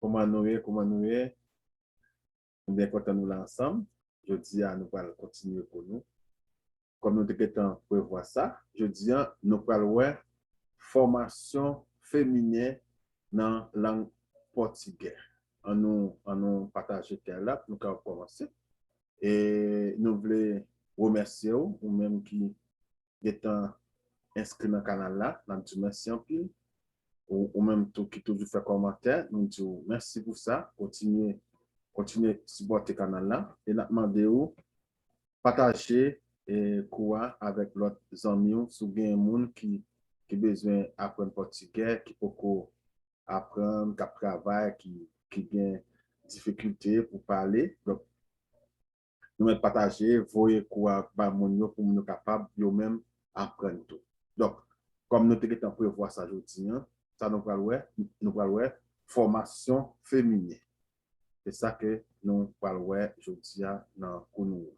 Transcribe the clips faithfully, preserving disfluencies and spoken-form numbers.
Kòman nou ye? Kòman nou ye? Nou byen kontan nou la ansanm. Jodi a, nou pral kontinye kou nou. Kòm nou te gentan prevwa sa, jodi a, nou pral wè fòmasyon feminen nan lang pòtigè. Ann nou, ann nou pataje kay la pou nou kapab kòmanse. E nou vle remèsye w, ou menm ki gentan enskri nan kanal la, n ap di w mèsi anpil. Ou, ou menm tou ki toujou fè kòmantè, nou di w mèsi pou sa. Kontinye, kontinye sipòte kanal la. E n ap mande w pataje, e, kou a avèk lòt zanmi w. Si w gen moun ki, ki bezwen aprann pòtigè, ki poko aprann, k ap travay, ki, ki gen difikilte pou pale, donk, nou mèt pataje, voye kou a ba moun yo pou moun yo kapab yo menm aprann tou. Donk, kòm nou te gentan prevwa sa jodi a, sa nou pral wè, nou pral wè fòmasyon feminen. Se sa ke nou pral wè jodi a nan kou nou an.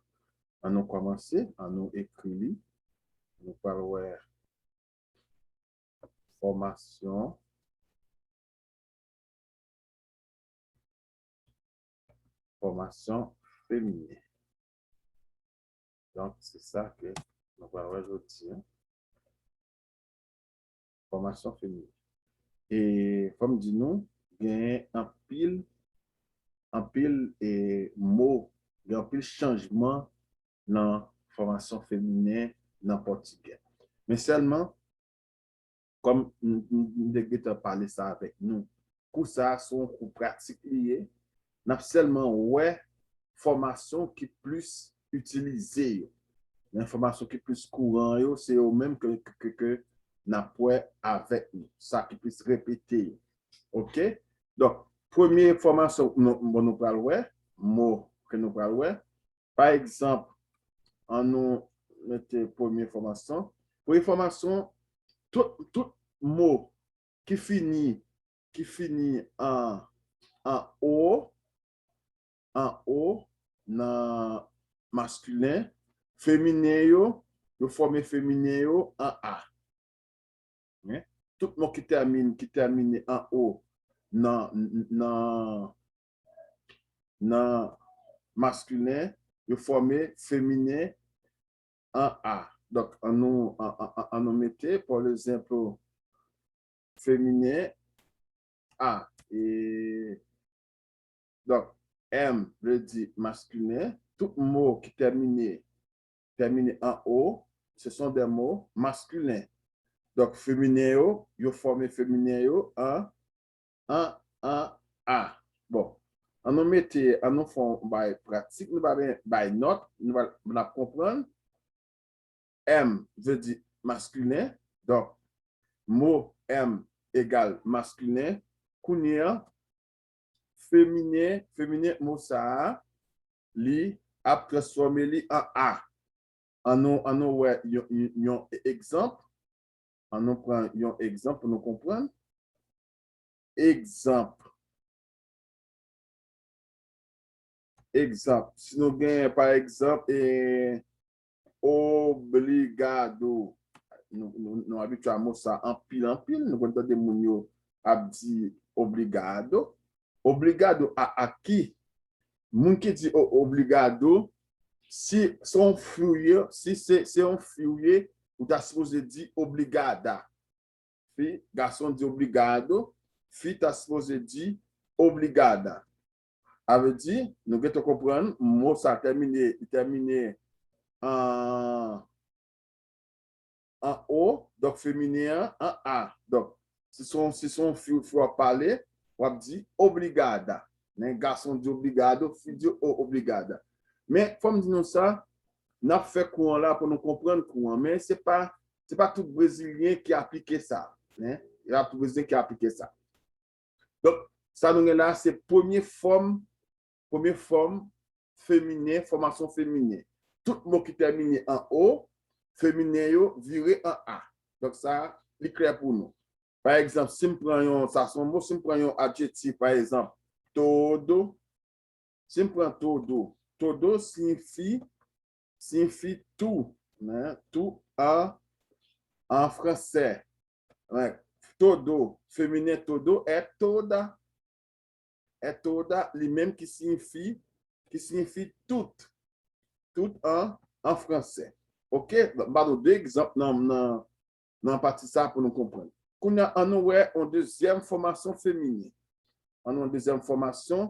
Ann nou kòmanse, ann nou ekri li. Nou pral wè fòmasyon, fòmasyon feminen. Donk, se sa ke nou pral wè jodi a. Fòmasyon feminen. E fò m di nou, genyen anpil, anpil, e, mo, gen anpil chanjman nan fòmasyon feminen nan pòtigè. Men sèlman, kòm m, m, m te gentan pale sa avèk nou, kou sa a se yon kou pratik li ye, n ap sèlman wè fòmasyon ki plis itilize yo. Men fòmasyon ki plis kouran yo, se yo menm ke, ke, ke, ke n ap wè avèk nou. Sa ki plis repete yo. Oke? Donk, premye fòmasyon nou, bon, nou pral wè, mo ke nou pral wè, pa egzanp, ann nou mete premye fòmasyon. Premye fòmasyon, tout, tout mo ki fini, ki fini an, an o, an o nan maskilen, feminen yo, yo fòme feminen yo an a. Men, tout mo ki tèmine, ki tèmine an o nan, nan, nan maskilen, yo fòme feminen an a. Donk, ann nou, an, an, an, ann nou mete, pa egzanp, feminen a. E, donk, M vle di maskilen. Tout mo ki tèmine, tèmine an o, ce sont des mots masculins. Donk, feminen yo, yo fòme feminen yo an, an, an a. Bon, ann nou mete, ann nou fè yon bagay pratik, nou pa bay, bay nòt, nou va, n ap konprann. M vle di maskilen. Donk, mo M egal maskilen. Kounye a, feminen, feminen mo sa a, li ap transfòme li an a. Ann nou, ann nou wè yon, yon, yon egzanp. Ann nou pran yon egzanp pou nou konprann. Egzanp. Egzanp, si nou gen, pa egzanp, e, obrigado. Nou, nou, nou abitye a mo sa anpil, anpil. Nou konn tande moun yo ap di obrigado. Obrigado a, a ki? Moun ki di o-, obrigado, si se yon fi w ye, si se, se yon fi w ye, ou ta sipoze di obrigada. Fi, gason di obrigado, fi ta sipoze di obrigada. Sa vle di, nou gentan konprann, mo sa tèmine, li tèmine an, an o, donk feminen an, an a. Donk, si se yon, si se yon fi, fi w ap pale, w ap di obrigada. Men gason di obrigado, fi di o-, obrigada. Men, fò m di nou sa, n ap fè kou an la pou nou konprann kou an, men se pa, se pa tout brezilyen ki aplike sa, en. Se pa tout brezilyen ki aplike sa. Donk, sa nou gen la, se premye fòm, premye fòm feminen, fòmasyon feminen. Tout mo ki tèmine an o, feminen yo vire an a. Donk, sa, li klè pou nou. Pa egzanp, si m pran yon, sa se yon mo, si m pran yon adjektif, pa egzanp, todo, si m pran todo, todo siyifi, siyifi tou, en, tou an, an fransè. En, todo, feminen todo é toda. é toda, li menm ki siyifi, ki siyifi tout. Tout an, an fransè. Oke? M ba nou de egzanp nan, nan, nan pati sa pou nou konprann. Kounye a, ann nou wè yon dezyèm fòmasyon feminen. Ann nou wè yon dezyèm fòmasyon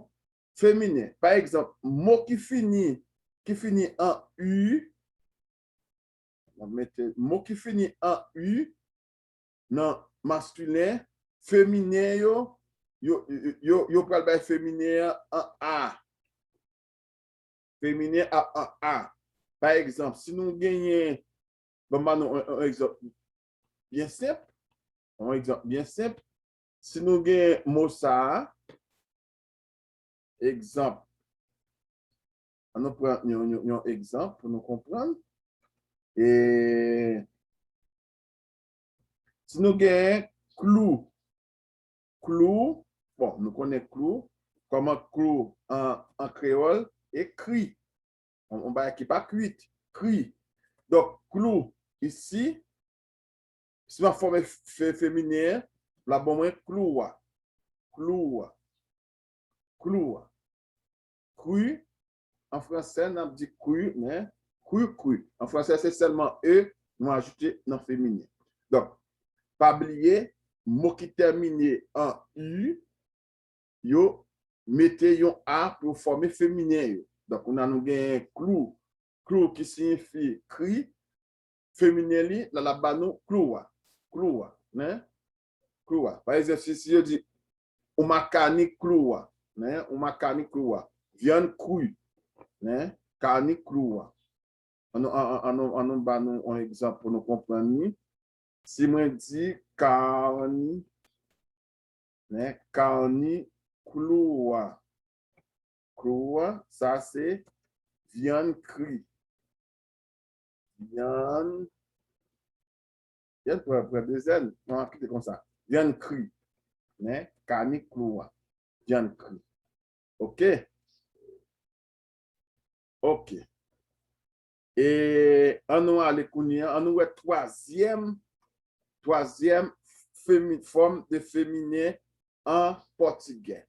feminen. Pa egzanp, mo ki fini, ki fini an u, mwen mete mo ki fini an u nan maskilen, feminen yo, yo, yo, yo, yo pral bay feminen an an a. Feminen ap an a. Pa egzanp, si nou genyen, ban m ba nou yon, yon egzanp byen senp, yon egzanp byen senp. Si nou gen mo sa a, egzanp, ann nou pran yon, yon, yon egzanp pou nou konprann. E si nou gen klou, klou, bon, nou konnen klou, kòman klou an, an kreyòl, e kri. Yon, yon bagay ki pa kwit, kri. Donk, klou, isi, si m ap fòme fe-, feminen, l ap ban mwen klou a. Klou a. Klou a. Kri, an fransè, n ap di kri, men kri, kri. An fransè, se sèlman e nou ajoute nan feminen. Donk, pa bliye, mo ki tèmine an u, yo mete yon a pou yo fòme feminen yo. Donk, kounye a nou genyen klou, klou ki siyifi kri, feminen li, la, l ap ba nou klou a. Klou a, nen? Klou a. Pa egzanp, si, si yo di, ou makani klou a, nen? Ou makani klou a. Vyann kri, nen? Kani klou a. Ann nou, ann, ann, ann nou, ann nou ba nou yon egzanp pou nou konprann li. Si mwen di kani, nen, kani klou a. Klou a, sa se vyann kri. Vyann, vyann pran, pran de zèn, non, kite konsa. Vyann kri. Nen, kani klou a. Vyann kri. Oke? Oke. E ann nou ale kounye a, ann nou wè twazyèm, twazyèm femi-, fòm de feminen an pòtigè.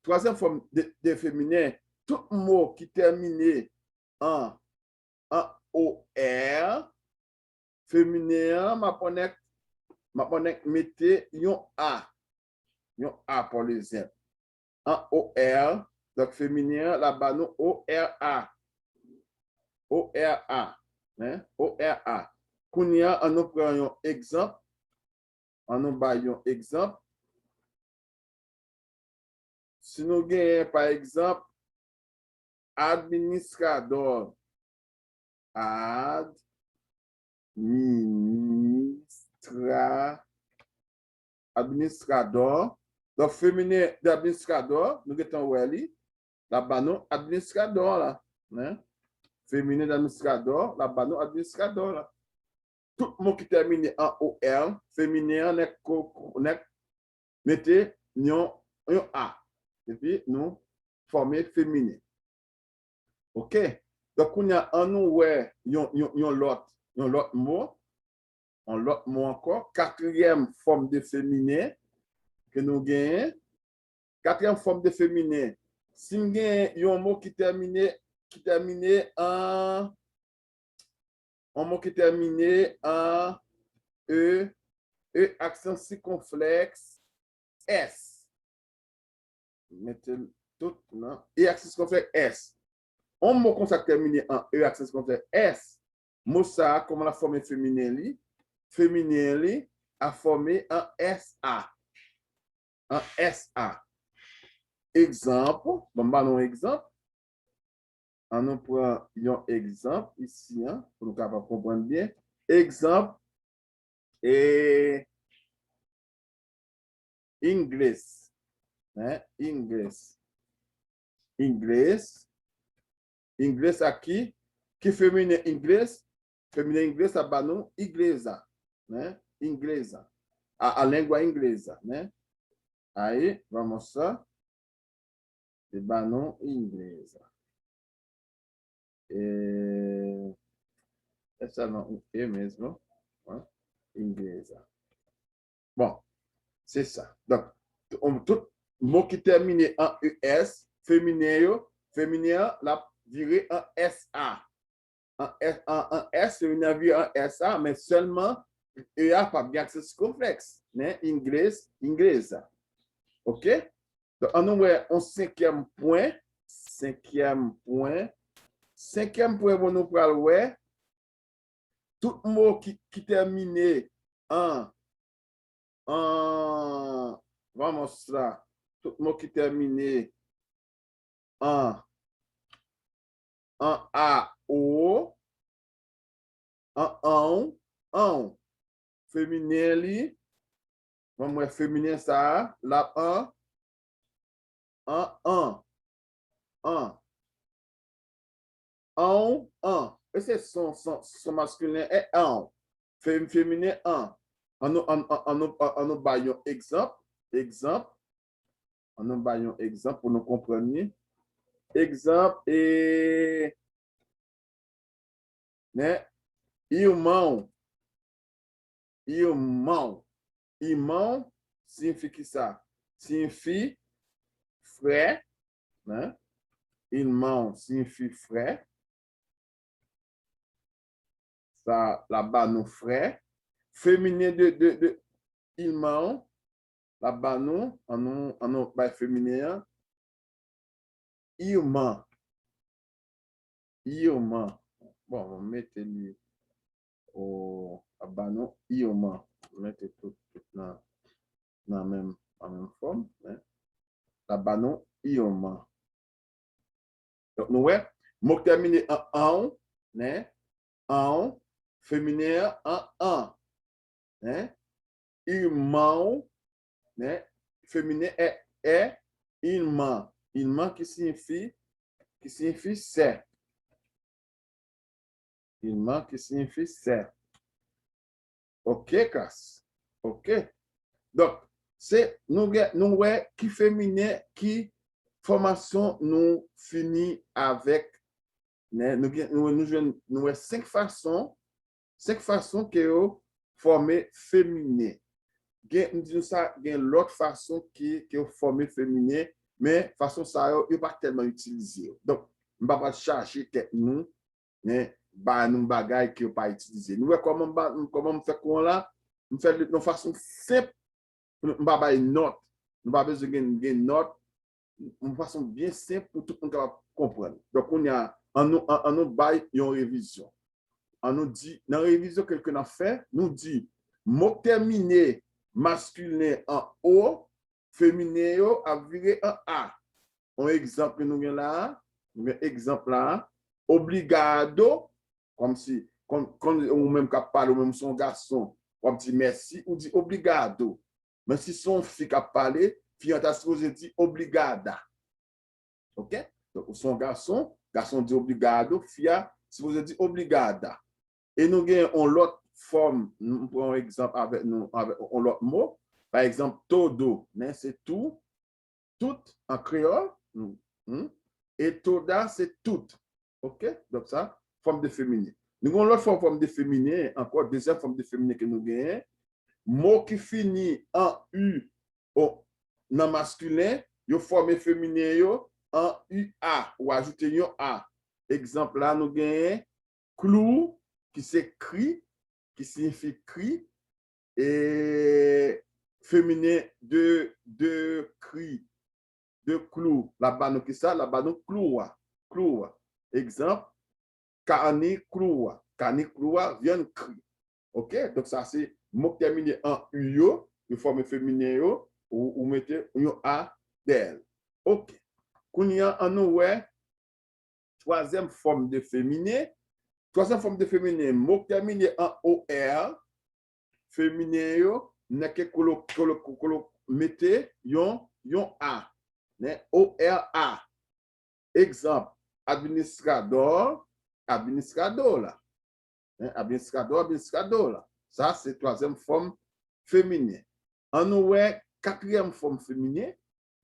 Twazyèm fòm de, de feminen, tout mo ki tèmine an, an O R, feminen an, m ap annik, m ap annik mete yon a. Yon a, pa egzanp. An O R, donk feminen an, l ap ba nou O R A. O R A. Nen? O R A. Kounye a, ann nou pran yon egzanp. Ann nou bay yon egzanp. Si nou genyen, pa egzanp, administrador. Administra-, administrador. Donk, feminen de administrador, nou gentan wè li. L ap ba nou administrador la. Nen? Feminen de administrador, l ap ba nou administrador la. Tout mo ki tèmine an O R, feminen an nèk ko-, ko-, nèk mete yon, yon A. Epi nou fòme feminen. Oke? Donk, kounye a, ann nou wè yon, yon, yon lòt, yon lòt mo, yon lòt mo ankò, katriyèm fòm de feminen ke nou genyen. Katriyèm fòm de feminen. Si m gen yon mo ki tèmine, ki tèmine an, yon mo ki tèmine an E, E aksan sikonflèks, S. Mete l tout nan E aksan sikonflèks, S. Yon mo konsa k tèmine an E aksan sikonflèks, S. Mo sa a, kòman l ap fòme feminen li? Feminen li ap fòme an S A. An S A. Egzanp, ban m ba nou yon egzanp. Ann nou pran yon egzanp isi an, pou nou kapab konprann byen. Egzanp, e, Ingles. Hein? Ingles. Ingles. Ingles a ki? Ki feminen Ingles? Feminen Ingles ap ba nou igreja. Hein? Igreja. A, a língua inglesa, né? Aí, vamos lá. Li ba nou igreja. E, é sèlman yon E mesmo, hein? Igreja. Bon, se sa. Donk, tout, tout, mo ki tèmine an E S, feminen yo, feminen an, l ap vire an S A. An S, an, an S, feminen an vire an S A, men sèlman E a p ap gen aksan sikonflèks, men inglés, inglesa. Oke? Donk, ann nou wè yon senkyèm pwen. Senkyèm pwen. Senkyèm pwen pou nou pral wè. Tout mo ki, ki tèmine an, an, vamos la. Tout mo ki tèmine an, an A, O, an, anw, anw. Feminen li, ban m wè feminen sa a, l ap an, an, an, an. Anw, an. E se son, son, son maskilen, e anw. Fem-, feminen, an. Ann nou, ann, ann, ann nou, ann nou bay yon egzanp, egzanp. Ann nou bay yon egzanp pou nou konprann li. Egzanp, e, men, irmão. Irmão. Irmão siyifi ki sa? Siyifi frè. Hein? Irmão siyifi frè. Sa, l ap ba nou frè. Feminen de, de, de irmão, l ap ba nou, ann nou, ann nou bay feminen an. Irmã. Irmã. Bon, mwen mete li o, ap ba nou irmã. Mete tout, tout nan, nan menm, nan menm fòm, hein. L ap ba nou irmã. Donk, nou wè, mo k tèmine an anw, né? Anw, feminen an, an, an. Hein? Irmão, né? Feminen é, é, irmã. Irmã ki siyifi, ki siyifi sè. Irmã ki siyifi sè. Ok, Kas. Ok. Donk, se, nou gen, nou wè ki feminen, ki fòmasyon nou fini avèk, né? Nou gen, nou, nou jwenn, nou wè senk fason, senk fason ke yo fòme feminen. Gen, m di nou sa, gen lòt fason ki, ke yo fòme feminen, men fason sa yo, yo pa tèlman itilize yo. Donk, m pa pral chaje tèt nou, men ba nou bagay ke yo pa itilize. Nou wè kòman m ba, kòman m fè kou an la? M fè l yon fason senp, m pa bay nòt. Nou pa bezwen gen, gen nòt. Yon fason byen senp pou tout moun kapab konprann. Donk, kounye a, ann nou, ann, ann nou bay yon revizyon. Ann nou di, nan revizyon ke, ke n ap fè, nou di, mo k tèmine maskilen an o, feminen yo ap vire an a. Yon egzanp ke nou gen la a, nou gen egzanp la a, obrigado, kòmsi, kòm, kòm ou menm k ap pale, ou menm se yon gason, w ap di mèsi, ou di obrigado. Men si se yon fi k ap pale, fi an ta sipoze di obrigada. Ok? Donk, ou se yon gason, gason di obrigado, fi a sipoze di obrigada. E nou gen yon lòt fòm, m pran yon egzanp avèk nou, avèk yon lòt mo. Pa egzanp, todo, né, se tou, tout an kreyòl. Hmm? E toda, se tout. Ok? Donk sa, fòm de feminen. Nou gen yon lòt fòm, fòm de feminen ankò, dezyèm fòm de feminen ke nou genyen. Mo ki fini an u o, nan maskilen, yo fòme feminen yo an u a, ou ajoute yon a. Egzanp la, nou genyen klou, ki se kri, ki siyifi kri, e feminen de, de kri, de klou. L ap ba nou ki sa? L ap ba nou klou a. Klou a. Egzanp, kani klou a. Kani klou a, vyann kri. Ok? Donk, sa se mo k tèmine an u yo, yo fòme feminen yo, ou, ou mete yon a dèyè l. Ok. Kounye a, ann nou wè twazyèm fòm de feminen. Twazyèm fòm de feminen, mo k tèmine an O R, feminen yo, nèke kolo, kolo, kolo, mete yon, yon A. Né? O R A. Egzanp, administrador, administradora. Hein, administrador, administradora. Sa, se twazyèm fòm feminen. Ann nou wè katriyèm fòm feminen.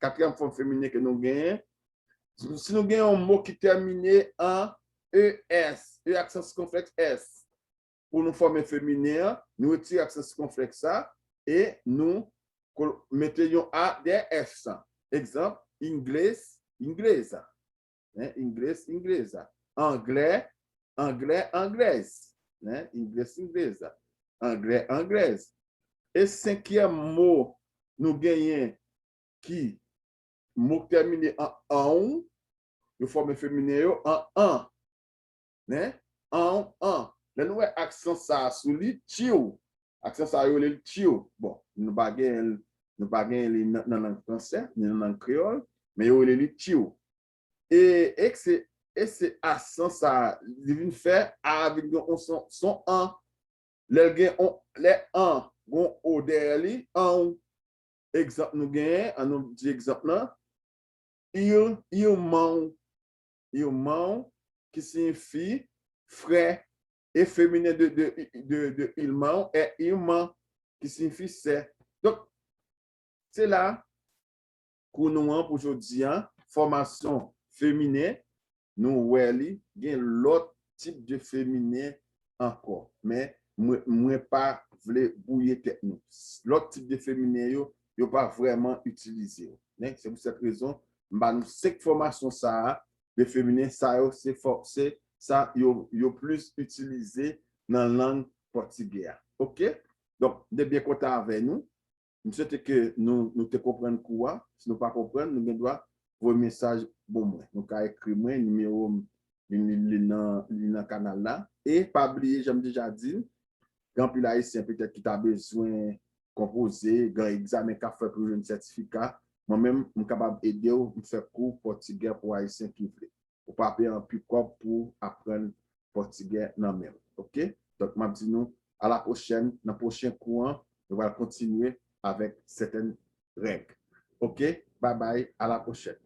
Katriyèm fòm feminen ke nou genyen. Si nou gen yon mo ki tèmine an E S, E aksan sikonflèks S, pou nou fòme feminen an, nou retire aksan sikonflèks sa e nou kol-, mete yon A dèyè S lan. Egzanp, inglês, inglesa. Hein? Inglês, inglesa. Anglè, anglè, anglèz. Hein? Inglês, inglesa. Anglè, anglèz. E senkyèm mo nou genyen ki mo k tèmine an anw, yo fòme feminen yo an an. Hein? Anw, an. Lè nou wè aksan sa a sou li, tchiw. Aksan sa a yo rele l tchiw. Bon, nou pa genyen l, nou pa genyen li nan, nan lang fransè, ni nan lang kreyòl, men yo rele li tchiw. E, e se, e se aksan sa a, li vin fè a vin gen yon son, son an. Lè l gen on, lè an, gen on o dèyè li, anw. Egzanp nou genyen, an nou di egzanp lan, ir, irmão, irmão, ki siyifi frè, e feminen de, de, de, de irmão é irmã, ki siyifi sè. Donk, se la, kou nou an pou jodi a, fòmasyon feminen, nou wè li, gen lòt tip de feminen ankò. Men, mwen, mwen pa vle bwouye tèt nou. Lòt tip de feminen yo, yo pa vrèman itilize yo. Men, se pou sèt rezon, m ba nou senk fòmasyon sa a, de feminen, sa yo, se fò, se sa yo, yo plis itilize nan lang pòtigè a. Oke? Donk, m te byen kontan avè nou. M swete ke nou, nou te konprann kou a. Si nou pa konprann, nou gen dwa voye mesaj ban mwen. Nou ka ekri mwen, nimewo m, li, li, li nan, li nan kanal la. E pa bliye, jan m deja di l, gen anpil Ayisyen petèt ki ta bezwen konpoze, gen egzamen k ap fèt pou jwenn sètifika. Mwen menm, m kapab ede w, m fè kou pòtigè pou Ayisyen ki vle. Ou pa peye anpil kòb pou aprann pòtigè nan men w. Oke? Donk, m ap di nou, a la pwochèn, nan pwochen kou an, nou pral kontinye avèk sètèn règ. Oke? Bye bye, a la pwochèn.